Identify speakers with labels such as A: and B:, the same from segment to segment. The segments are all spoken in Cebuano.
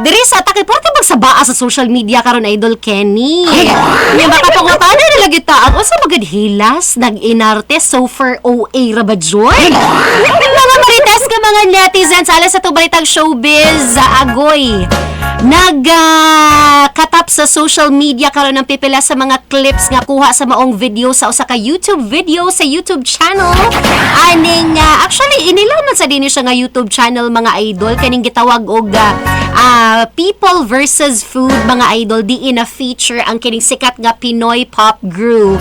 A: Diri sa atake porte magsabaa sa social media karon, Idol Kenny. Nya makapangutana nila kita ang usa magud hilas nag-inarte so far OA ra ba jud? Mga marites ka mga netizens, alas sa balitang showbiz, agoy. Nag katap sa social media karon ng pipila sa mga clips nga kuha sa maong video sa usa ka YouTube video sa YouTube channel. Aning actually inila man sa dinhi siya nga YouTube channel, mga idol, kaning gitawag og People versus Food, mga idol, di na feature ang kining sikat nga Pinoy pop group.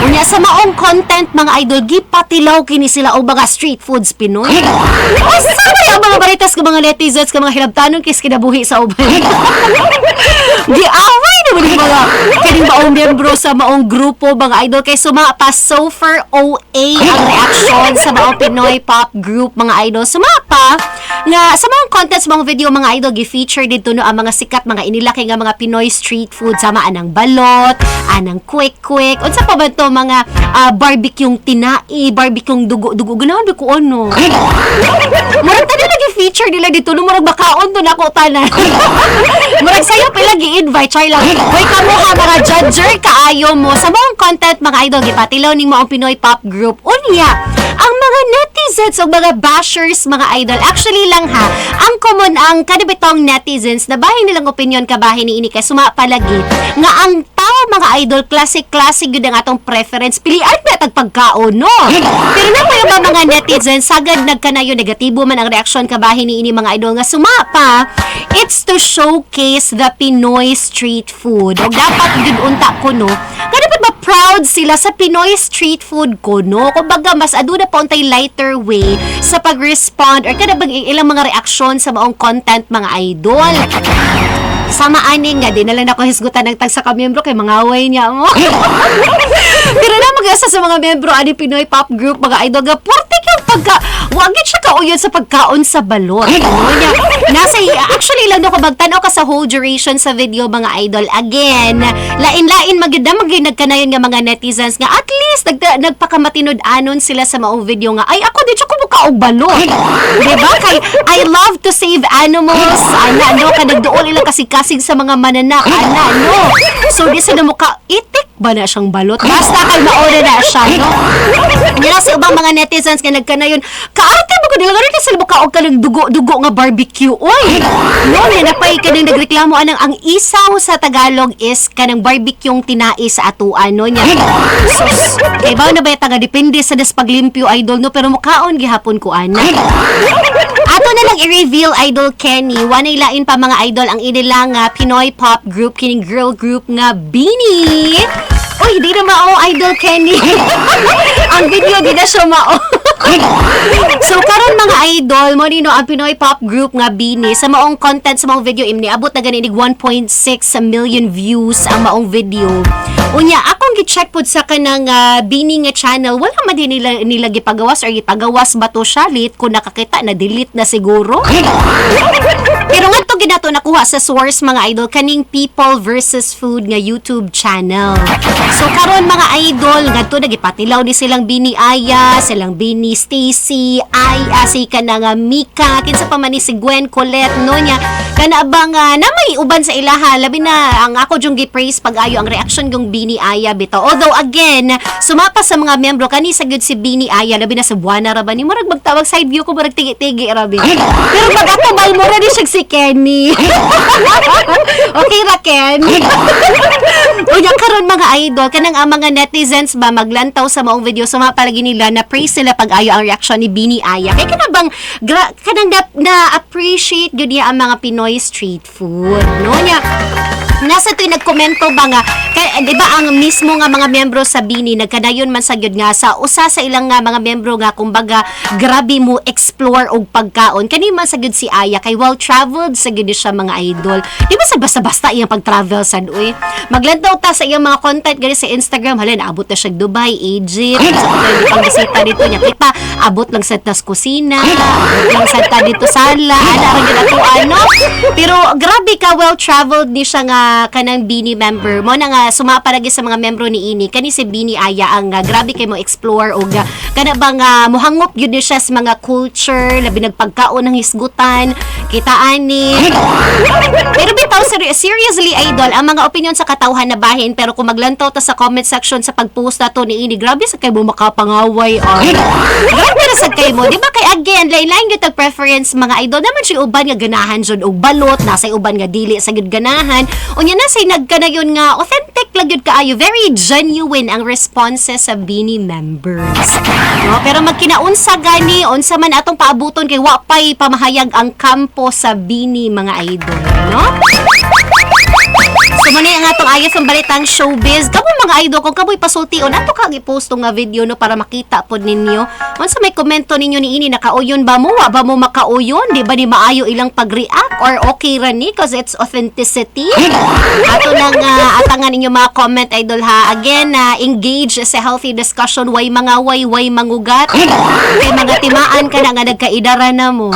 A: Unya sa maong content, mga idol, gipatilaw kini sila og mga street foods Pinoy. Asa ba ang mga baritas ka mga netizens ka mga hilabtanon kis kinabuhi sa uban? Giaway naman yung mga kaning maong miyembro sa maong grupo, mga idol, kay suma pa so far OA ang reaksyon sa maong Pinoy pop group, mga idol. Suma pa nga sa maong contents maong video, mga idol, gi-feature dito no ang mga sikat mga inilaki nga mga Pinoy street food sama anang balot, anang quick quick, unsa pa ba to, mga barbecue tinai, barbecue dugo dugo, ganahan ba ko ano. Murag tanan lagi feature nila dito no, murag makaon to nako tanan. Murag sayo pila gi-invite, char lang. Hoy kamo ha, mga judger kaayo mo. Sa maong content, mga idol, gipatilaw ning maong Pinoy pop group. Unya, ang mga netizens o mga bashers, mga idol, actually lang ha, ang common ang kanibitong netizens na bahin nilang opinion kabahin ni ini kay suma palagi nga ang tao, mga idol, classic-classic yun ang atong preference, pilian ba tag pagkaon, no? Pero na yung mga netizens sagad nagkanayo negatibo man ang reaksyon kabahin ni ini, mga idol, nga suma pa it's to showcase the Pinoy street food og dapat gyud unta kuno nga dapat ba proud sila sa Pinoy street food kuno. Kumbaga mas aduna pa untay lighter way sa pag-respond or kada bang ilang mga reaksyon sa maong content, mga idol. Sama ani nga di na lang ako hisgutan ng tag sa kamiyembro kay mangaway niya mo. Pero na mag-asa sa mga miyembro ani Pinoy pop group, mga idol, nga porte yung pagka wag gid siya kauyon sa pagkaon sa balot. Ano niya? Nasa actually lang no kung magtan-aw ka sa whole duration sa video, mga idol. Again, lain-lain magyud na magyud nagkanayon nga mga netizens nga at least nagpakamatinud-anon sila sa maong video nga ay ako di siya kumuka og balot. Diba? Kay I love to save animals. Ana no ka nagduol ilang kasing-kasing sa mga mananak. Ana no. So di sa muka itik ba na siyang balot? Basta kay mauna na siya, no? Nga sa ubang mga netizens nga nagkanayon, kaarte mo ko nila nga rin sila muka og kanang dugo-dugo nga barbecue. Oy! No, nga napay kanang nagreklamo anang ang isaw sa Tagalog is kanang barbecue tinai sa atuan, no niya. Sus, kay ba na ba nga depende sa das paglimpyo, idol, no, pero mukaon gihapon ko ana. Ato na lang i-reveal, Idol Kenny. Wanay lain pa, mga idol, ang inilang Pinoy pop group kining girl group nga BINI. Uy, di na mao, Idol Kenny. Ang video di na siya mao. So karon, mga idol, mo nino ang Pinoy pop group nga BINI, sa maong content sa maong video imni abot na gani 1.6 million views ang maong video. Unya akong gi-check pod sa kanang BINI nga channel, wala man din nila gipagawas or gipagawas ba to siya late kung nakakita na delete na siguro. Pero ngadto ginato nakuha sa source, mga idol, kaning People versus Food nga YouTube channel. So karon, mga idol, ngadto nagipatilaw ni silang BINI Aya, silang BINI Stacy, ay si kanang Mika, kinsa pa man ni si Gwen Colette no niya. Kana bang na may uban sa ilaha, labi na ang ako jung gi-praise pag-ayo ang reaction yung BINI Aya bitaw. Although again, sumapa sa mga miyembro kani sa gyud si BINI Aya, labi na sa buwana ra ba ni murag magtawag side view ko murag tigi-tigi ra bi. Pero pag ako mura ni siya si Kenny. Okay ra Ken. Unya karon, mga idol, kanang ang mga netizens ba maglantaw sa maong video, suma palagi nila na praise sila pag-ayo ang reaction ni BINI Aya. Kay kana bang kanang na appreciate gyud niya ang mga Pinoy street food, no niya? Nasa to'y nagkomento ba nga kay, di ba ang mismo nga mga miyembro sa BINI nagkadayon man sa gyud nga sa usa sa ilang nga mga miyembro nga kumbaga grabe mo explore og pagkaon kani man sa gyud si Aya kay well traveled sa gyud siya, mga idol. Di ba sa basta-basta iyang pag-travel sad uy? Maglantaw ta sa iyang mga content gani sa Instagram, hala naabot na siya Dubai, Egypt, sa pag pangbisita dito niya kita abot lang sa tas kusina, abot lang sa ta dito sala, ana ra gyud ato ano. Pero grabe ka well traveled ni siya nga kanang BINI member mo na nga sumapa lagi sa mga membro ni ini kani si BINI Aya ang grabe kay mo explore og kana bang mohangop gyud ni siya sa mga culture, labi nagpagkaon ng hisgutan kita ani. Seriously, idol, ang mga opinion sa katawhan na bahin, pero kung maglantaw ta sa comment section sa pag-post nato ni ini, grabe sa kay mo makapangaway ay. Grabe ra sad kay mo, di ba? Kay again, lain-lain gyud tag preference, mga idol. Naman siya uban nga ganahan jud og balot, nasa uban nga dili sa gyud ganahan. Unya na say nagkanayon nga authentic lang gyud kaayo, very genuine ang responses sa BINI members. No, pero magkinaunsa gani, unsa man atong paabuton kay wa pay pamahayag ang kampo sa BINI, mga idol, no? So muna ang atong ayos ang balitang showbiz. Kamo, mga idol, kung kamoy pasultion, ato kang i-post nga video, no, para makita pod ninyo. Unsa may komento ninyo niini, nakauyon ba mo? Wa ba mo makauyon? Di ba ni maayo ilang pag-react or okay ra ni cause it's authenticity? Ato nang atangan ninyo mga comment, idol, ha. Again, engage sa healthy discussion, way mga way mangugat. Kay mga timaan ka na nga nagkaidara na mo.